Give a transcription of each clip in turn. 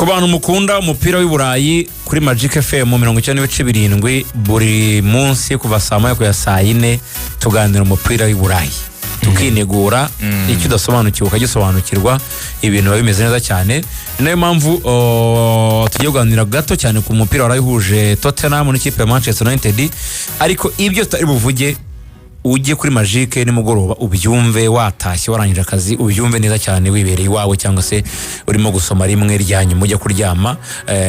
Ku bantu mukunda umupira w'i Burayi, kuri Magic FM 90.7 buri munsi kuva saa 1 kugeza saa 4 tuganira umupira w'i Burayi, tukinegura, icyo udasobanukiwe ukagisobanukirwa, ibintu biba bimeze neza cyane. Ni nayo mpamvu tugiye kuganira gato cyane ku mupira warayihuje Tottenham n'ikipe ya Manchester United, ariko ibyo tutari buvuge ujye kuri Magic nimugoroba ubyumve, watashye warangije akazi, ubyumve neza cyane wibereye iwawe cyangwa se urimo gusoma rimwe rya nyuma ujya kuryama,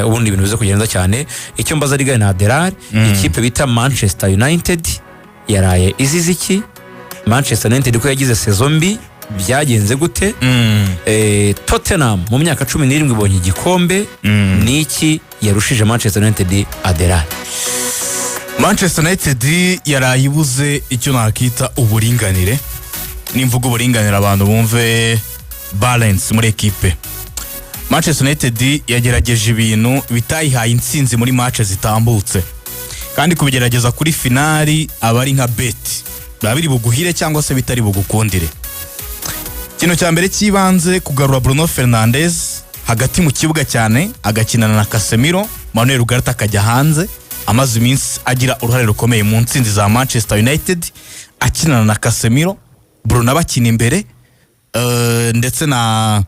ubundi ibintu bize kugenda neza cyane. Icyo mbaza ari na Adelar, ikipe bita Manchester United yaraye izize iki? Manchester United ko yagize saison mbi, byagenze gute? Tottenham mu myaka 17 ibonye igikombe, ni iki yarushije Manchester United, Adelar? Manchester United yaraye ibuze icyo nakita uburinganire. Nimvuga uburinganire, abantu bumve balance muri ekipe. Manchester United yagerageje ibintu bitayihaye intsinzi muri match zitambutse, kandi kubigerageza kuri finali aba ari nka bet, biba biri buguhire cyangwa se bitari bugukundire. Ikintu cya mbere cy'ibanze, kugarura Bruno Fernandes hagati mu kibuga cyane, agakinana na Casemiro, Manuel Ugarte akajya hanze, amaze iminsi agira uruhare rukomeye mu ntsinzi za Manchester United akinana na Casemiro, Bruno abakina imbere, ndetse na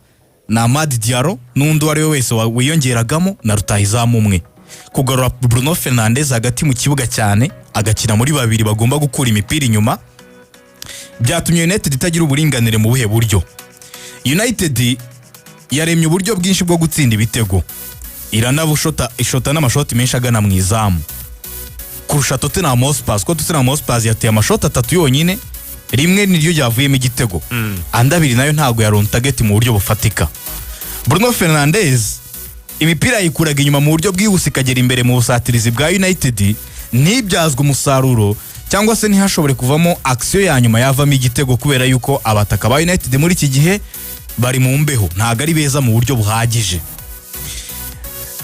Amad Diallo n'undi uwo ari we wese wiyongeragamo na rutahizamu umwe. Kugarura Bruno Fernandes hagati mu kibuga cyane, agakina muri babiri bagomba gukura imipira inyuma, byatumye United itagira uburinganire. Mu buhe buryo? United yaremye uburyo bwinshi bwo gutsinda ibitego, iranabushota, ishota n'amashoti menshi agana mu izamu kurusha Tottenham Hotspur, kuko Tottenham Hotspur yateye amashoti atatu yonyine, rimwe niryo ryavuyemo igitego, andi abiri nayo ntabwo yari on target mu buryo bufatika. Bruno Fernandes imipira yayikuraga inyuma mu buryo bwihuse, ikagera imbere mu busatirizi bwa United, ntibyazwe umusaruro cyangwa se ntihashobore kuvamo action ya nyuma yavamo igitego, kubera yuko abataka ba United muri iki gihe bari mu mbeho, ntabwo ari beza mu buryo buhagije,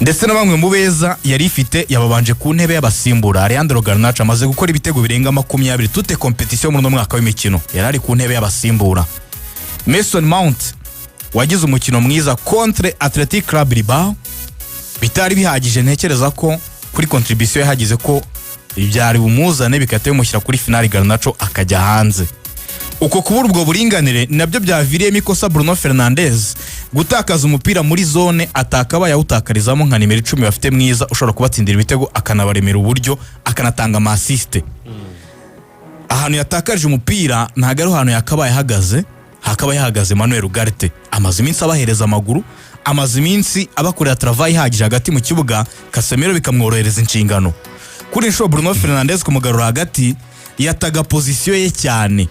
ndetse na bamwe mu beza yari ifite yababanje ku ntebe y'abasimbura. Alejandro Garnacho amaze gukora ibitego birenga 20 toutes compétitions muri uno mwaka w'imikino, yari ari ku ntebe y'abasimbura. Mason Mount wagize umukino mwiza contre Athletic Club Bilbao, bitari bihagije. Ntekereza ko kuri contribution yahagize ko byari bumuzane bigahita bimushyira kuri finali, Garnacho akajya hanze. Uko kubura ubwo buringanire ni nabyo byaviriyemo ikosa Bruno Fernandes gutakaza umupira muri zone atakabaye awutakarizamo nka nimero 10 bafite mwiza, ushobora kubatsindira ibitego, akanabaremera uburyo, akanatanga ama assist. Ahantu yatakaje umupira ntabwo ari ahantu yakabaye ahagaze, hakabaye hahagaze Manuel Ugarte. Amaze iminsi abahereza amaguru, amaze iminsi abakorera travail ihagije hagati mu kibuga, Casemiro bikamworohereza inshingano. Kuri inshuro Bruno Fernandes kumugarura hagati yataga position ye cyane.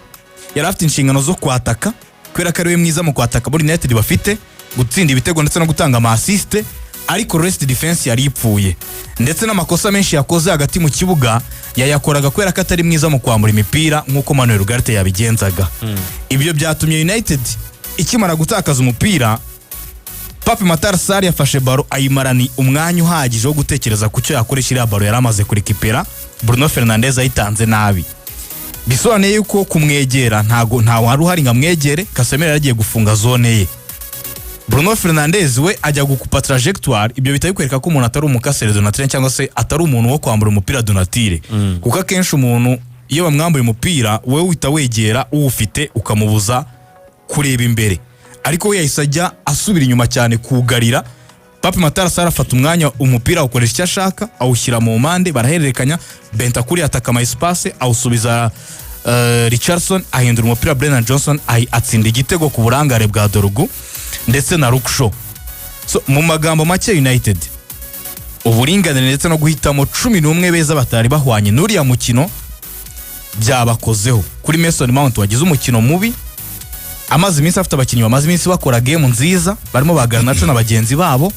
Yari afite inshingano zo kwataka kubera ko ari we mwiza mu kwataka muri United bafite, gutsinda ibitego ndetse no gutanga ama assist, ariko rest defense yari ipfuye, ndetse n'amakosa menshi yakoze hagati mu kibuga yayakoraga kubera ko atari mwiza mu kwambura imipira nk'uko Manuel Ugarte yabigenzaga. Ibyo byatumye United ikimara gutakaza umupira, Pape Matar Sarr yafashe ballon, ayimarana umwanya uhagije wo gutekereza ku cyo yakoresha iriya ballon yari amaze kurekipera. Bruno Fernandes ayitanze nabi, bisobanuye yuko kumwegera ntago nta wari uhari ngo amwegere. Casemiro yari agiye gufunga zone ye, Bruno Fernandes we ajya gukupa trajectoire. Ibyo bihita bikwereka ko umuntu atari umu casseur de nature cyangwa se atari umuntu wo kwambura umupira de nature, kuko akenshi umuntu iyo bamwambuye umupira, wowe uhita wegera uwufite ukamubuza kureba imbere, ariko we yahise ajya asubira inyuma cyane kugarira. Pape Matar Sarr afata umwanya, umupira awukoresha icyo ashaka, awushyira mu mpande, barahererekanya. Bentancur ataka ama espace, awusubiza Richardson, ahindura umupira Brennan Johnson, atsinda igitego ku burangare bwa Dorgu ndetse na Luke Shaw. So, mu magambo make, United uburinganire ndetse no guhitamo 11 beza batari bahwanye n'uriya mukino byabakozeho. Kuri Mason Mount wagize umukino mubi, amaze iminsi afite abakinnyi bamaze iminsi bakora game nziza barimo ba Garnacho na bagenzi babo,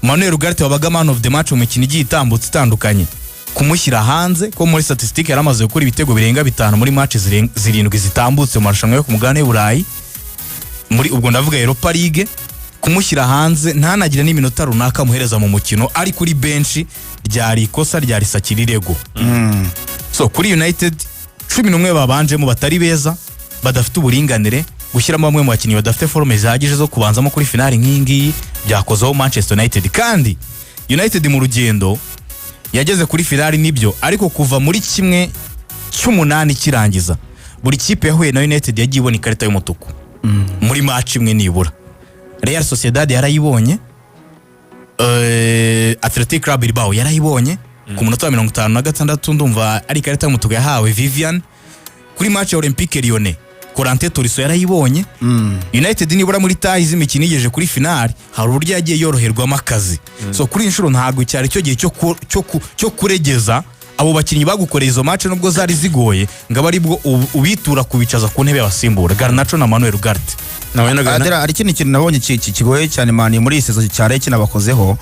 Manuel Ugarte wabaga man of the match mu mikino igiye itambutse itandukanye, kumushyira hanze ko muri statistique yari amaze gukora ibitego birenga bitanu muri match zirindwi zitambutse mu marushanwa yo ku mugabane w'i Burayi, muri ubwo ndavuga Europa League, kumushyira hanze ntanagire n'iminota runaka amuhereza mu mukino ari kuri benshi, ryari ikosa, ryari sakirirego. So kuri United, 11 babanjemo batari beza, badafite uburinganire, gushyiramo bamwe mu bakinnyi badafite forme zihagije zo kubanzamo kuri finali nk'iyi ngiyi, Byakozeho Manchester United. Kandi United mu rugendo yageze kuri finali nibyo, ariko kuva muri 1/8 kirangiza, buri kipe yahuye na United yagiye ibona ikarita y'umutuku muri match imwe nibura. Real Sociedad yarayibonye, Athletic Club Bilbao yarayibonye ku munota wa 56, ndumva ari ikarita y'umutuku yahawe Vivian. Kuri match ya Olympique Lyonnais, Corentin Tolisso yarayibonye. United nibura muri tayi z'imikino igejeje kuri finali hari uburyo yagiye yoroherwamo akazi. So kuri iyi nshuro ntabwo cyari cyo gihe cyo kuregeza abo bakinnyi bagukoreye izo match, nubwo zari zigoye, ngo abe aribwo ubitura kubicaza ku ntebe y'abasimbura, Garnacho na Manuel Ugarte. Adera, hari ikindi kintu nabonye kigoye cyane Man U muri iyi saison cyane kinabakozeho.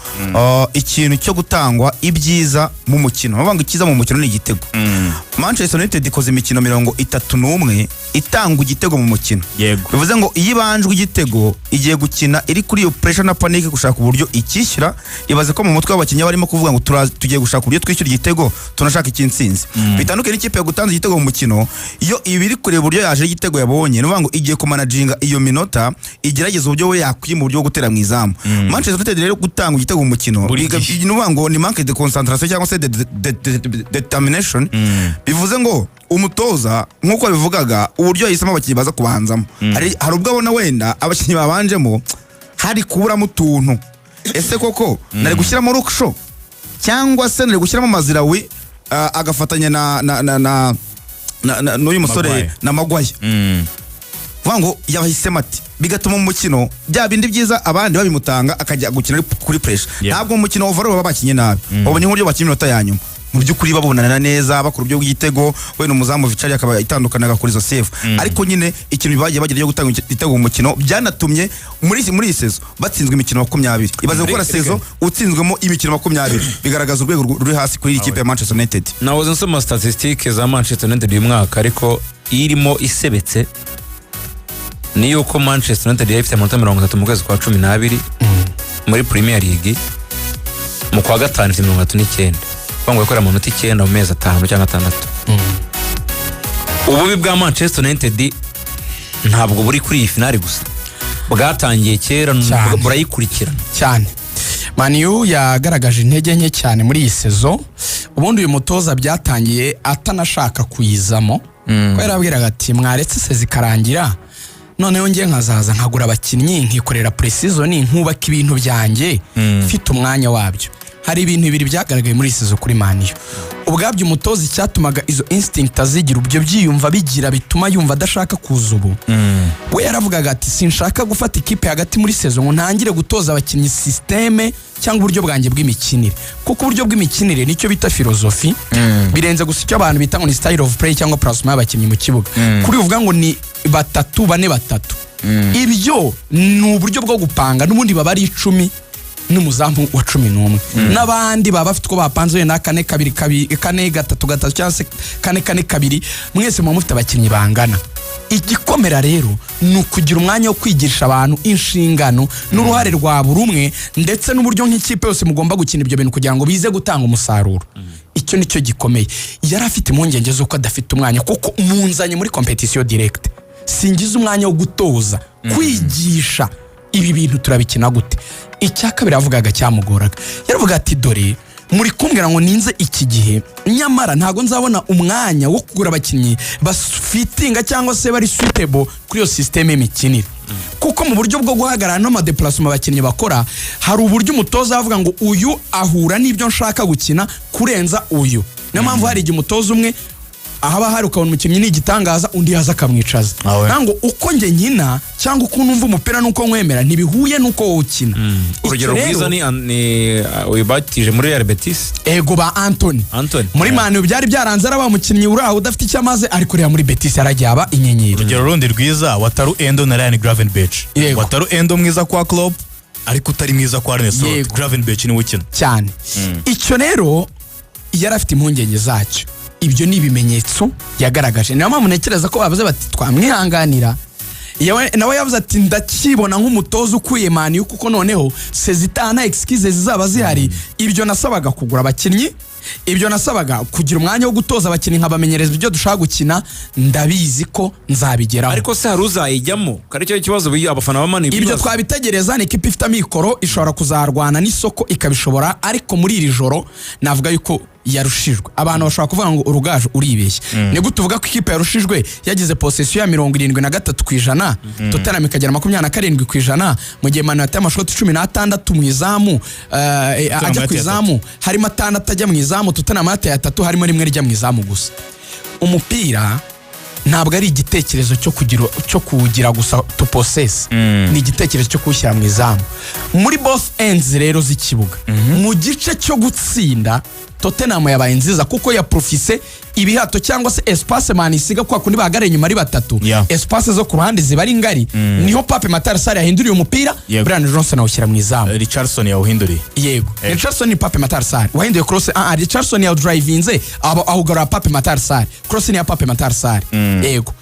Ikintu cyo gutangwa ibyiza mu mukino. Bavuga ngo icyiza mu mukino ni igitego. Manchester United ikoze imikino 31 itanga igitego mu mukino. Bivuze ngo iyo ibanjwe igitego, igiye gukina iri kuri iyo pressure na panic gushaka uburyo icyishyura. Ibaze ko mu mutwe w'abakinnyi barimo kuvuga ngo tugiye gushaka uburyo twishyura igitego, tunashaka icy'intsinzi. Bitandukanye n'ikipe yagutanze igitego mu mukino, iyo iba iri kureba uburyo yaje igitego yabonye, ni ukuvuga ngo igiye kumanaginga iyo minota, igerageza uburyo we yakwima uburyo bwo gutera mu izamu. Manchester United rero gutanga igitego mu mukino Buri gihe. ni ukuvuga ngo ni manque de concentration cyangwa se de determination. Bivuze ngo umutoza, nk'uko yabivugaga, uburyo yahisemo abakinnyi baza kubanzamo, hari ubwo abona wenda abakinnyi babanjemo hari kuburamo utuntu. Ese koko nari gushyiramo Luke Shaw cyangwa se nari gushyiramo Mazraoui, agafatanya na n'uyu musore Maguire. na Maguire? Vuga ngo yabahisemo ati bigatuma mu mukino bya bindi byiza abandi babimutanga, akajya gukina ari kuri pressure. Ntabwo mu mukino overall baba bakinye nabi. Babonye nk'uburyo bakinnye iminota ya nyuma, mu by'ukuri babonana neza, bakora uburyo bw'igitego, wenda umuzamu Vicari akaba itandukana agakora izo save. Ariko nyine ikintu bagiye bagira cyo gutanga igitego mu mukino byanatumye muri iyi saison batsinzwe imikino 20. Ibaze gukora saison utsinzwemo imikino 20, bigaragaza urwego ruri hasi kuri iyi kipe ya Manchester United. Nahoze nsoma statistique za Manchester United uyu mwaka, ariko irimo isebetse ni yuko Manchester United yari ifite amanota 30 mu kwezi kwa 12 muri Premier League, mu kwa gatanu ifite 39. Kuvuga ngo yakorera amanota 9 mu mezi 5 cyangwa 6. Ububi bwa Manchester United ntabwo buri kuri iyi finali gusa, bwatangiye kera. Cyane. Burayikurikirana. Cyane. Man U yagaragaje intege nke cyane muri iyi saison. Ubundi uyu mutoza byatangiye atanashaka kuyizamo, ko yarabwiraga ati: "Mwaretse se zikarangira, noneho njye nkazaza nkagura abakinnyi, nkikorera pre-season, nkubaka ibintu byanjye mfite umwanya wabyo." Hari ibintu bibiri byagaragaye muri iyi saison kuri Man U. Ubwabyo umutoza, icyatumaga izo instinct azigira, ibyo byiyumva bigira bituma yumva adashaka kuza ubu, we yaravugaga ati: "Sinshaka gufata ikipe hagati muri saison ngo ntangire gutoza abakinnyi système cyangwa uburyo bwanjye bw'imikinire", kuko uburyo bw'imikinire nicyo bita filozofi, birenze gusa icyo abantu bita ngo ni style of play cyangwa placement y'abakinnyi mu kibuga. Kuri uvuga ngo ni batatu bane batatu, ibyo ni uburyo bwo gupanga. N'ubundi baba ari 10 n'umuzamu wa 11, n'abandi baba bafite uko bapanze, wenda kane kabiri kabiri, kane gatatu gatatu, cyangwa se kane kane kabiri. Mwese muba mufite abakinnyi bangana. Igikomera rero ni ukugira umwanya wo kwigisha abantu inshingano n'uruhare rwa buri umwe, ndetse n'uburyo nk'ikipe yose mugomba gukina ibyo bintu kugira ngo bize gutanga umusaruro. Icyo nicyo gikomeye. Yari afite impungenge z'uko adafite umwanya, kuko munzanye muri compétition directe, singize umwanya wo gutoza, kwigisha ibi bintu turabikina gute. Icya kabiri yavugaga cyamugoraga, yaravuga ati: "Dore muri kumbwira ngo ninze iki gihe, nyamara ntabwo nzabona umwanya wo kugura abakinnyi bafitinga cyangwa se bari suitable kuri iyo système y'imikinire", kuko mu buryo bwo guhagarara n'ama déplacement abakinnyi bakora, hari uburyo umutoza avuga ngo uyu ahura n'ibyo nshaka gukina kurenza uyu. Niyo mpamvu hari igihe umutoza umwe ahaba hari ukabona umukinnyi ni igitangaza, undi yaza akamwicaza. Ntabwo uko njye nkina cyangwa uko numva umupira n'uko nkwemera ntibihuye n'uko wowe ukina. Urugero Icyo rwiza ni uyu batije muri Real Betis. Ego, ba Antony. Antony. Muri Man U byari byaranze, araba umukinnyi uri aho udafite icyo amaze, ariko reba muri Betis yaragiye aba inyenyeri. Urugero rundi rwiza, Wataru Endo na Ryan Gravenberch. Wataru Endo mwiza kwa Klopp, ariko utari mwiza kwa Arne Slot. Gravenberch niwe ukina. Cyane. Icyo rero yari afite impungenge zacyo. Ibyo ni ibimenyetso yagaragaje. Niyo mpamvu ntekereza ko bavuze bati twamwihanganira. Nawe yavuze ati: "Ndakibona nk'umutoza ukwiye Man U, kuko noneho saison itaha nta excuse zizaba zihari." Ibyo nasabaga kugura abakinnyi. Ibyo nasabaga, kugira umwanya wo gutoza abakinnyi, nkabamenyereza ibyo dushaka gukina, ndabizi ko nzabigeraho. Ariko se hari uzayijyamo? Kari cyo kibazo abafana ba Man U Ibyo bibaza. twabitegereza. Ni ikipe ifite amikoro, ishobora kuzarwana n'isoko ikabishobora, ariko muri iri joro navuga yuko yarushijwe. Abantu bashobora kuvuga ngo "Urugaju, uribeshye, ni gute uvuga ko ikipe yarushijwe yagize possession ya 73%, Tottenham ikagira 27%, mu gihe Man U yateye amashoti 16 mu izamu, ajya ku yateye izamu, harimo atandatu ajya mu izamu, Tottenham yateye atatu, harimo rimwe rijya mu izamu gusa?" Umupira ntabwo ari igitekerezo cyo kuwugira gusa, to possess, ni igitekerezo cyo kuwushyira mu izamu muri both ends rero z'ikibuga. Mu gice cyo gutsinda, Tottenham yabaye nziza kuko yaprofise ibihato cyangwa se espace Man isiga, kwa kundi bahagarara inyuma ari batatu, espace zo ku ruhande ziba ari ngari, niho Pape Matar Sarr yahinduriye umupira, Brennan Johnson awushyira mu izamu. Richarlison yawuhinduriye. Yego, Richarlison ni Pape Matar Sarr wahinduye cross. Richarlison yawudrivinze, awugarura Pape Matar Sarr, cross ni ya Pape Matar Sarr. Yego,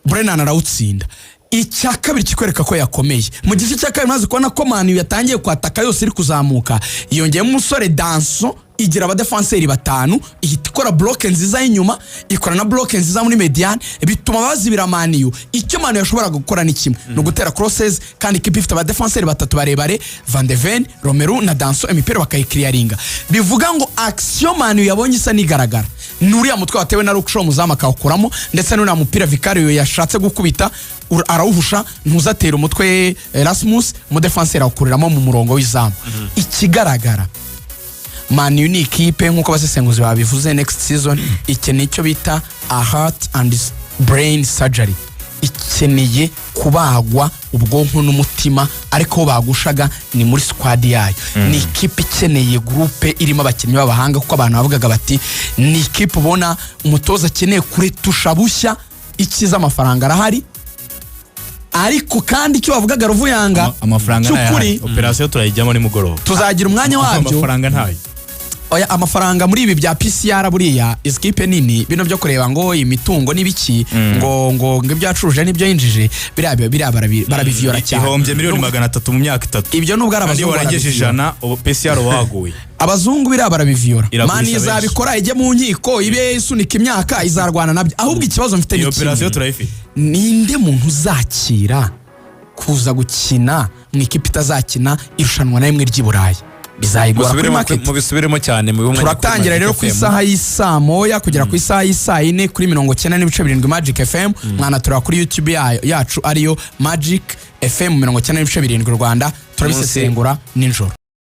Brennan arawutsinda. Icya kabiri kikwereka ko yakomeye, mu gice cya kabiri maze kubona ko Man U yatangiye kwataka yose iri kuzamuka, yongeyemo umusore Danso, igira abadefanseri batanu, ihita ikora bloc nziza y'inyuma, ikora na bloc nziza muri médiane, bituma bazibira Man U. Icyo Man U yashoboraga gukora ni kimwe, ni ugutera crosses, kandi ikipe ifite abadefanseri batatu barebare, Van de Ven, Romero na Danso, imipira bakayikiriyaringa. Bivuga ngo action Man U yabonye isa n'igaragara ni uriya mutwe watewe na Luke Shaw, umuzamu akawukuramo, ndetse n'uriya mupira Vicario yashatse gukubita, arawuhusha, ntuzatera umutwe Rasmus, umudefanseri awukuriramo mu murongo w'izamu. Ikigaragara, Man U ni ikipe, nk'uko abasesenguzi babivuze, next season ikeneye icyo bita a heart and brain surgery, ikeneye kubagwa ubwonko n'umutima, ariko aho bagushaga ni muri squad yayo. Ni ikipe ikeneye groupe irimo abakinnyi b'abahanga, kuko abantu bavugaga bati ni ikipe ubona umutoza akeneye kuretusha bushya. Ikiza, amafaranga arahari, ariko kandi icyo bavugaga, Ruvuyanga, Amafaranga cy'ukuri, ntayahari, operasiyo turayijyamo nimugoroba. Tuzagira umwanya wabyo. Amafaranga ntayo. Oya, amafaranga muri ibi bya PCR, buriya izi kipe nini, bino byo kureba ngo imitungo n'ibiki, ngo ibyo yacuruje n'ibyo yinjije, biriya barabiviyora cyane. Ihombye miliyoni 300 mu myaka 3. Ibyo nubwo ari Kandi iyo abazungu warengeje barabiviyora. 100, ubu PCR uba waguye. Abazungu biriya barabiviyora. Iragurisha Man benshi. izabikora, ijye mu nkiko, ibe isunika imyaka, izarwana nabyo. Ahubwo ikibazo mfite Iyo ni kimwe: operasiyo turayifite. Ninde muntu uzakira kuza gukina mu ikipe itazakina irushanwa na rimwe ry'i Burayi? Bizayigora kuri market. Mubisubiremo cyane mu bimwe. Turatangira rero ku isaha y'isaa moya kugera ku isaha y'isaa yine kuri 90.7 Magic FM. Mwanatureba kuri YouTube yacu ariyo Magic FM 90.7 Rwanda. Turabisesengura nijoro.